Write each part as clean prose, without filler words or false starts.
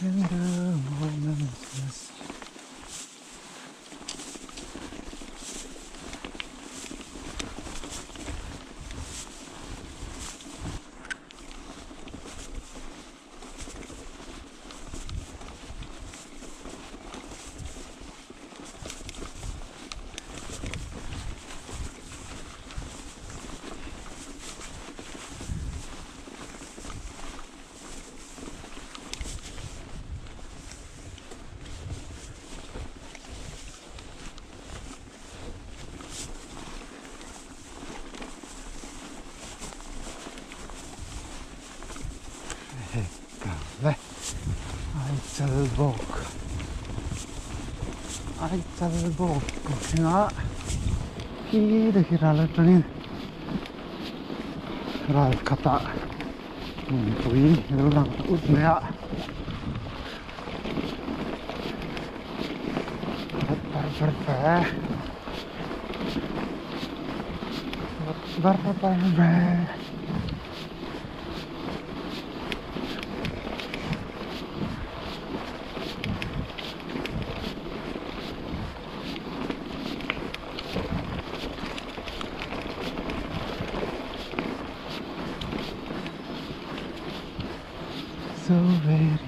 And the moment is Hei Aichalbawk Aichalbawk ka thleng a khi te khi ral atangin ral khatah hmunpui a lo lang ta ut mai a bar bar bar bar bar bar. So very nice.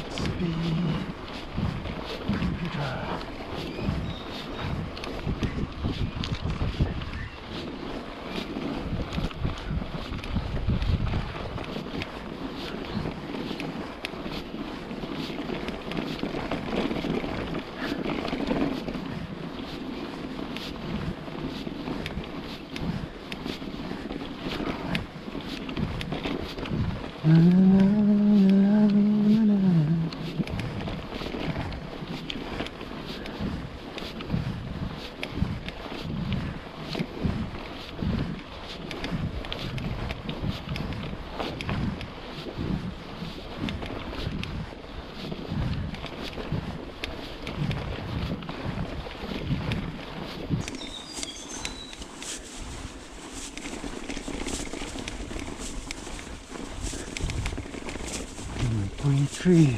Speed computer. Na na na na na na na. Pui tree.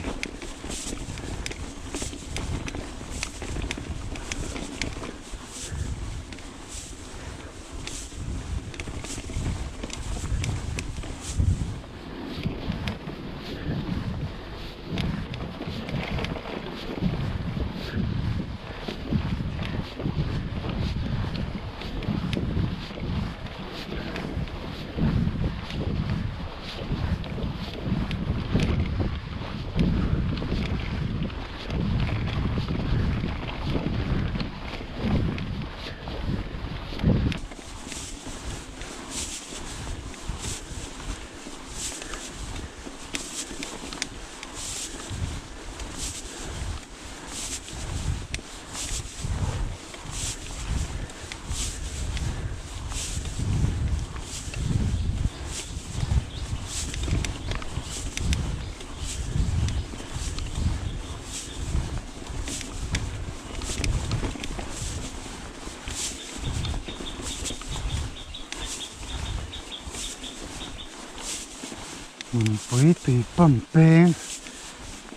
Hmunpui tui pump peng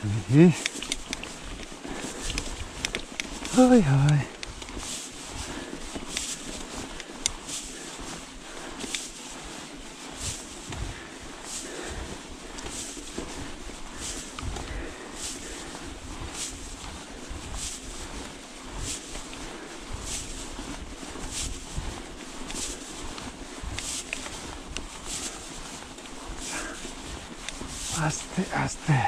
a ni hi hawi hawi. Aste aste.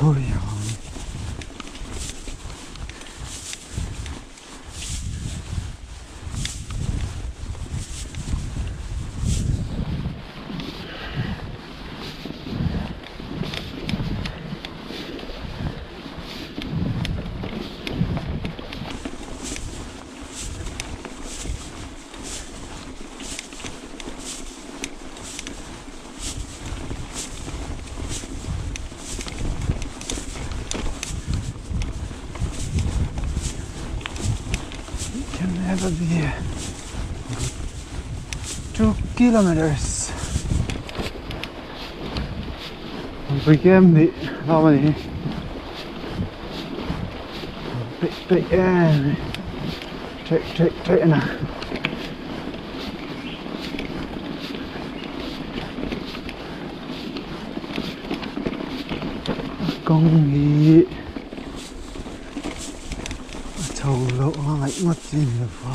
Hui. Can never be 2 kilometers. Pui kem ni lo ma ni peih peih em theih theih theih na. Kawng hi a chho loh a ngaih ngawt chi ni lova.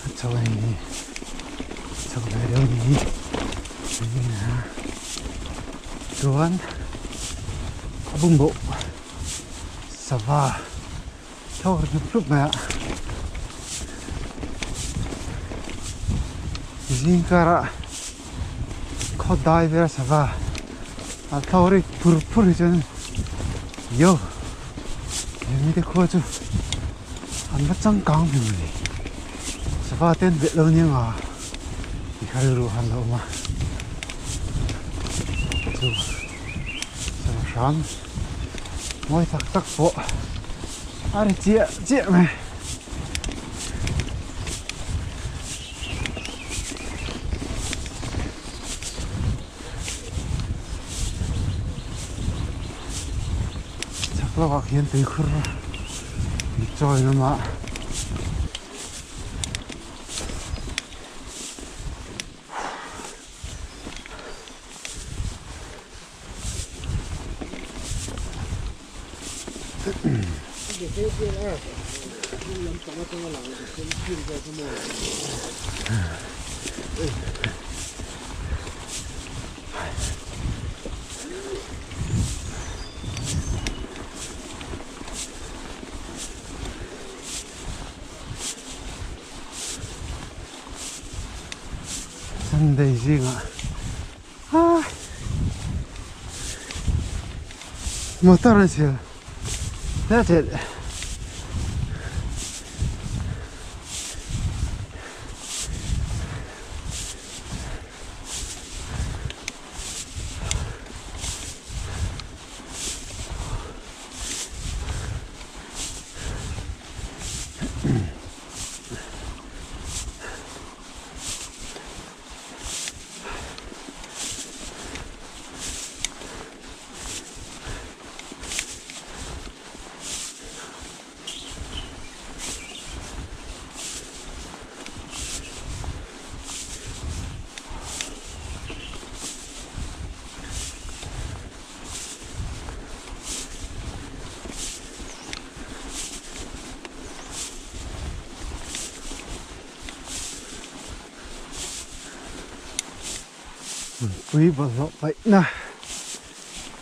A chho a ni chho ve deuh a ni chuan a bumboh sava thawk ri hnup hnup mai a zing karah khaw dai vel sava a thawk ri phur phur hi chuan yo hemi te khua chu an va changkang hmel mai sava te an velh lo nia nga ti kha rilru han la awm a chu sava hram mawi tak tak pawh a ri chiah chiah mai. Chhak lawkah khian tuikhur chawi an awm a. Sunday zingah Motor an sil that's it. Pui bawlhhlawh paihna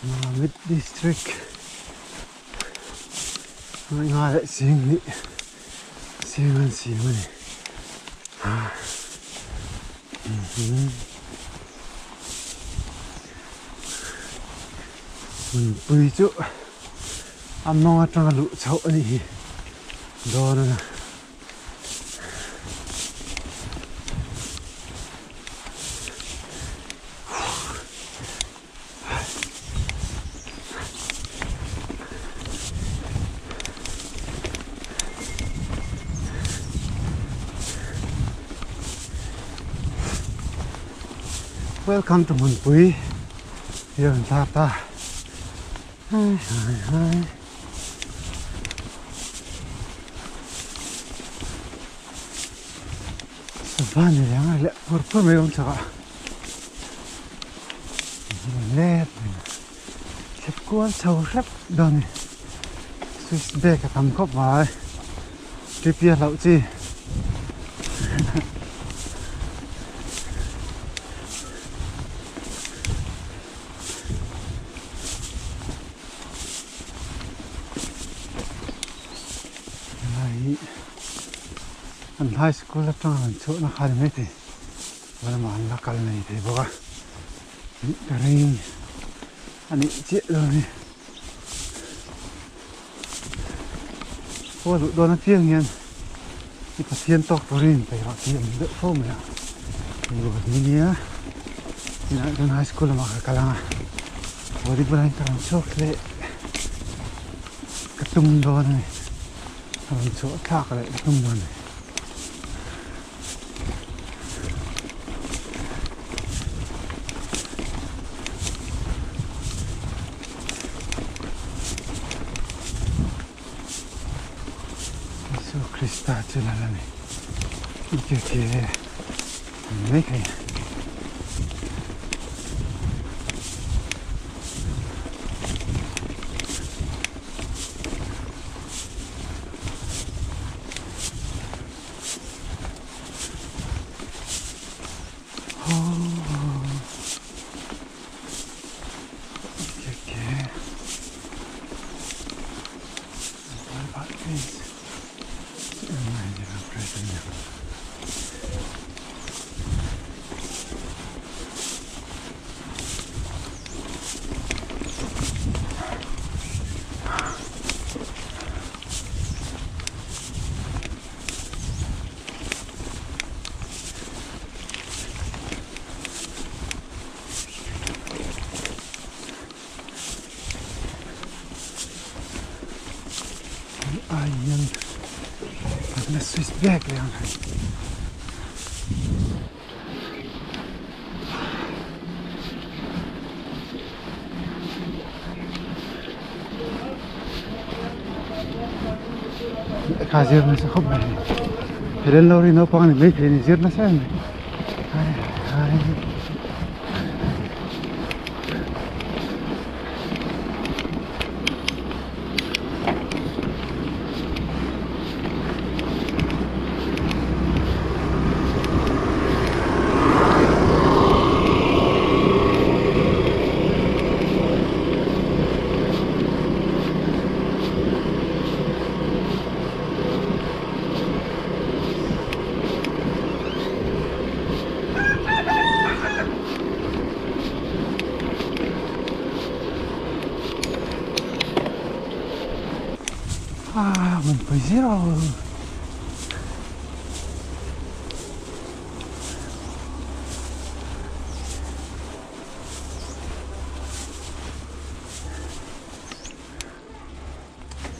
Mamit District ngaih leh ching nih ching an siam a ni. Hmunpui chu a mawng atanga luh chhoh a nih hi dawn a. Welcome to Hmunpui hi a rawn tar ta hai hai hai. Sava ni reng a leh pur pur mai awm chak a let thlep kual chho hrep dawn a ni switch bag a tam khawp mai tripia hlauh chi. Helai hi an high school atanga an chhuahna kha ni maithei lamah an la kal nei thei bawk a ih ka ring a nih chiah dawn hi khua luh dawn apiang hian i Pathian tawk turin inpeih rawh tih a awm deuh fo mai a ni nia inah chuan high school lamah ka kal ang a volleyball ah hian ka rawn chhuak leh. tum dawn a ni, rawn chhuah thlak leh ka tum dawn a ni. Isua Krista chu la la ni i ke mai thei. Ai hian kan la switch vek leh ang hei. Lehkha zir nasa khawp mai hei. Helen Lowry naupang a ni maithei a ni zir nasa em mai. Ah, 1.0.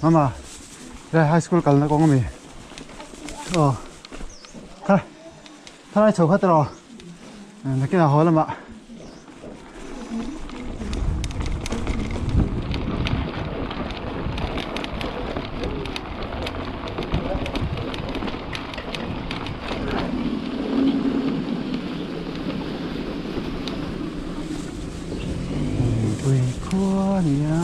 Mama, helai high school kalna kawng ami? Aw, tha thalai chho kha tawh nakinah haw lamah. Pui khua a ni a.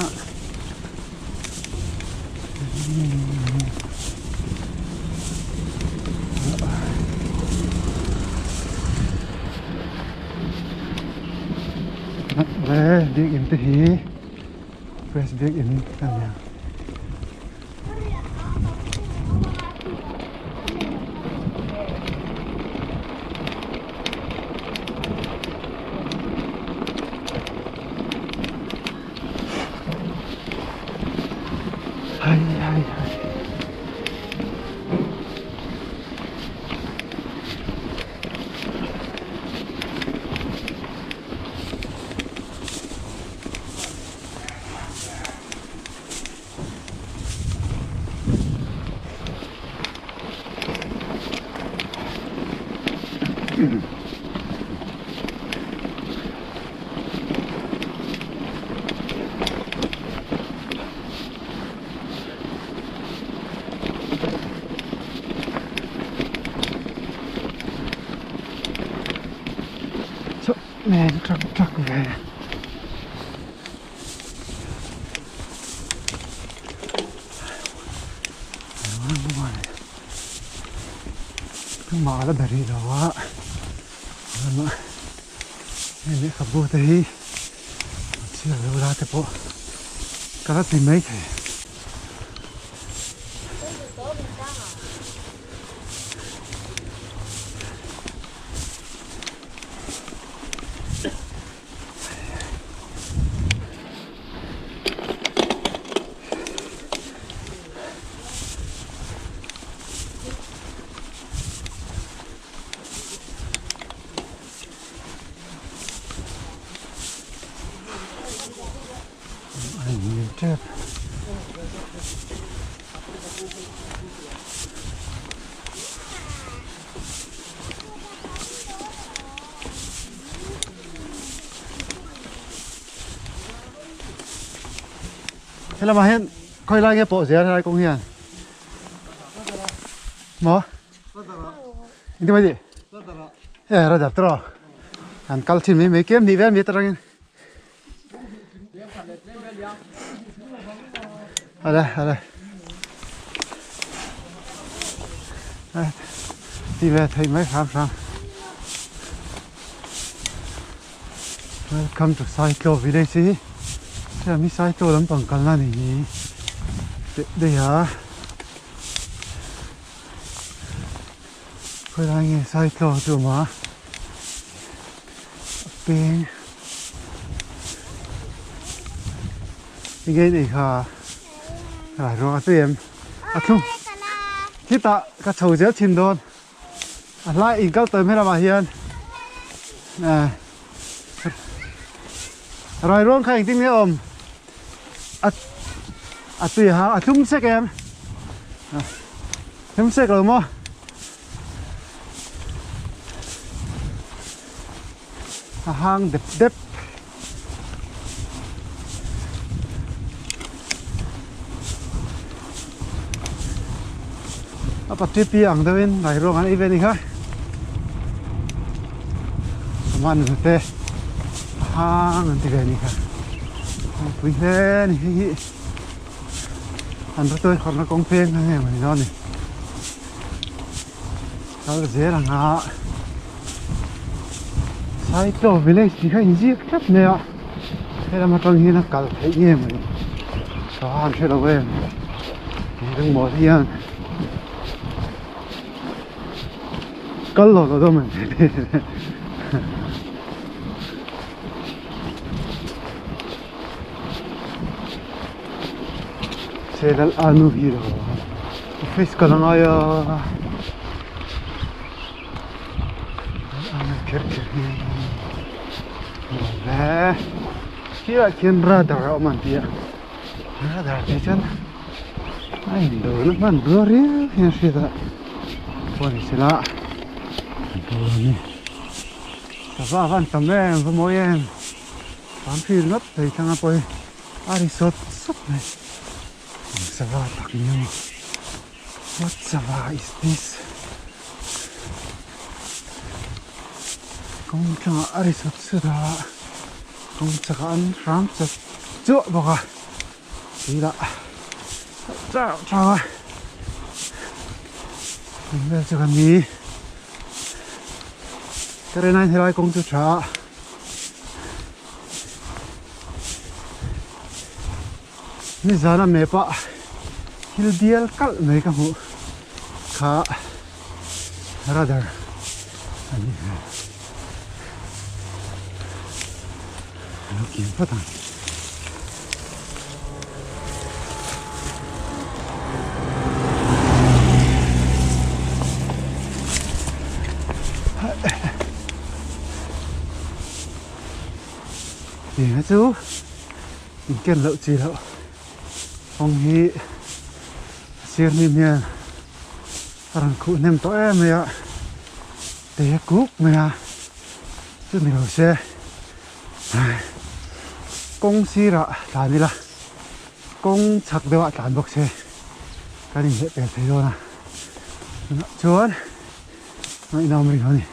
Ve biakinn te hi press biakinn a ni a. Hai hai hai. Men trak trak ve. Tumah la beri lo a lama hei lehkhabu te hi an chhiar lo la te pawh ka la ti mai thei. A in ngil tep. Helamah hian khawi lai nge pawh zel helai kawng hian maw engtin mai tih e radar tawh an kal thin mai mai kem nih vel mai atangin ale ale ti ve thei mai hram hram Welcome to Saitlaw village hi hemi hi Saitlaw lampang kalna a ni hi teh daih a khawilai nge Saitlaw chu a awm a a peng enge in ei kha a ruang a tui em a thlum khitah ka chho zel thin dawn. A hlai in kal tawi hmel lamah hian rai ruang kha engtin nge awm a a tui ha a tlum sek em tlum sek lo maw a hang dep dep. A pati pi ang deuhin rai ruang an ei ve a ni kha man te a hang an ti ve a ni kha a pui hle a ni hei hi an rawtawi khawrhna kawng peng kha nge mawni dawn ni kal zel ang a Saitlaw village tih kha inziak tlat mai a helam atang hian a kal theih nge mawni ka han hre lo em engemaw hian kal lo lo dawn mai Selal anu hi lo office kal a ngai a anu kher kher hi le khilaiah khian radar a awm an ti a radar tih chuan a indawrna hman rua riau hian a hriat a pawh ni sela dawr a ni sava a van tam em va mawi em. Tam hri ringawt thei thlang a pawi a ri sawt sawt mai eng sava tak ni ang what sava is this kawng tlangah a ri sawt sawt a kawng chakah an hram chat chuah bawk a tih lah chau chau a eng vel chu kan ni ka rin aiin helai kawng chu tha a. Nizana map ah thil bial kalh mai ka hmuh kha radar a ni hmel a lo kim phawt ang. Eng chu in ken loh chi loh kawng hi a sir hnim hian a rawn khuh hnem tawh em mai a te kuk mai a chumi lo se kawng sirah tlan ila kawng chhak deuh ah tlan bawk se kan inhleh pel thei dawn a tunah chuan ngaihnawm rih lo a ni.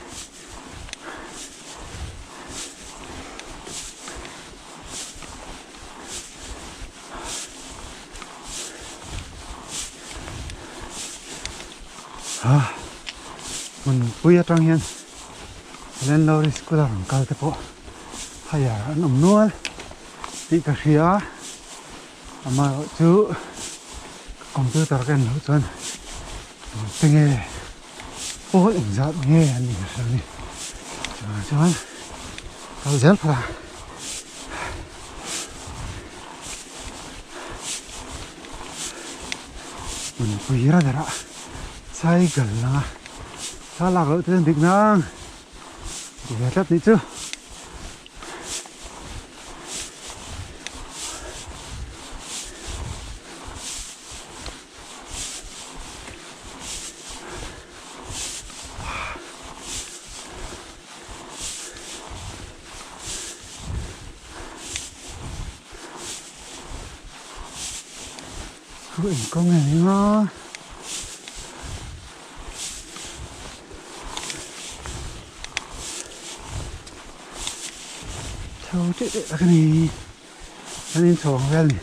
Hmun pui atang hian Landlord school a rawn kal te pawh hire an awm nual tih ka hria a amaherawh chu computer ka en loh chuan enge pawl engzat nge an nih ka hria a ni chuvang chuan kal zel phawt a. Hmunpui radar ah cycle lang a thlalak loh te chuan dik nang ti ve tlat nih chu. Khu engkawng nge ni nga? Chho teh teh tak a ni. Kan inchhawng vel ni.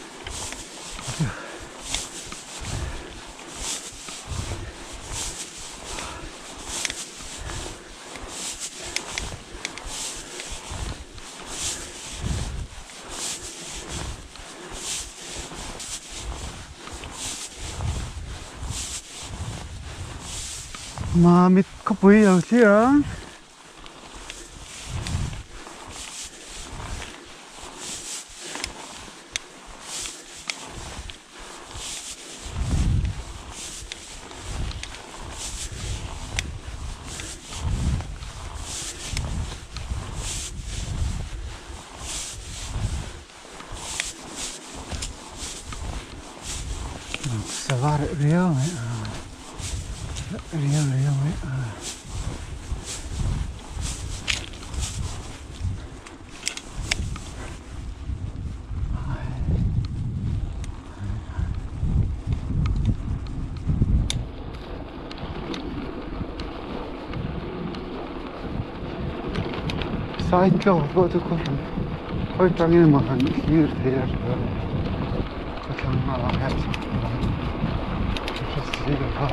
Mamit khawpui lo thlir ang. Sava reh riau mai a riau riau mai a. Sai tlo pawh chu khaw hran khawi tangin emaw han thlir thei a hria a khaw thlang ah hian ka hre si lo va.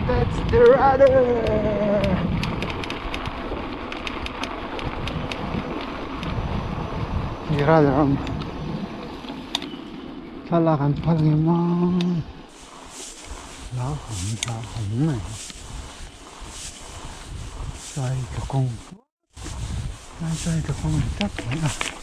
That's the rudder! Hi rudder awm thlalak an phal ngei maw? Hlauhawm hlauhawm mai. Sai ka kawng. Lai sai ka kawng ni tak mai a.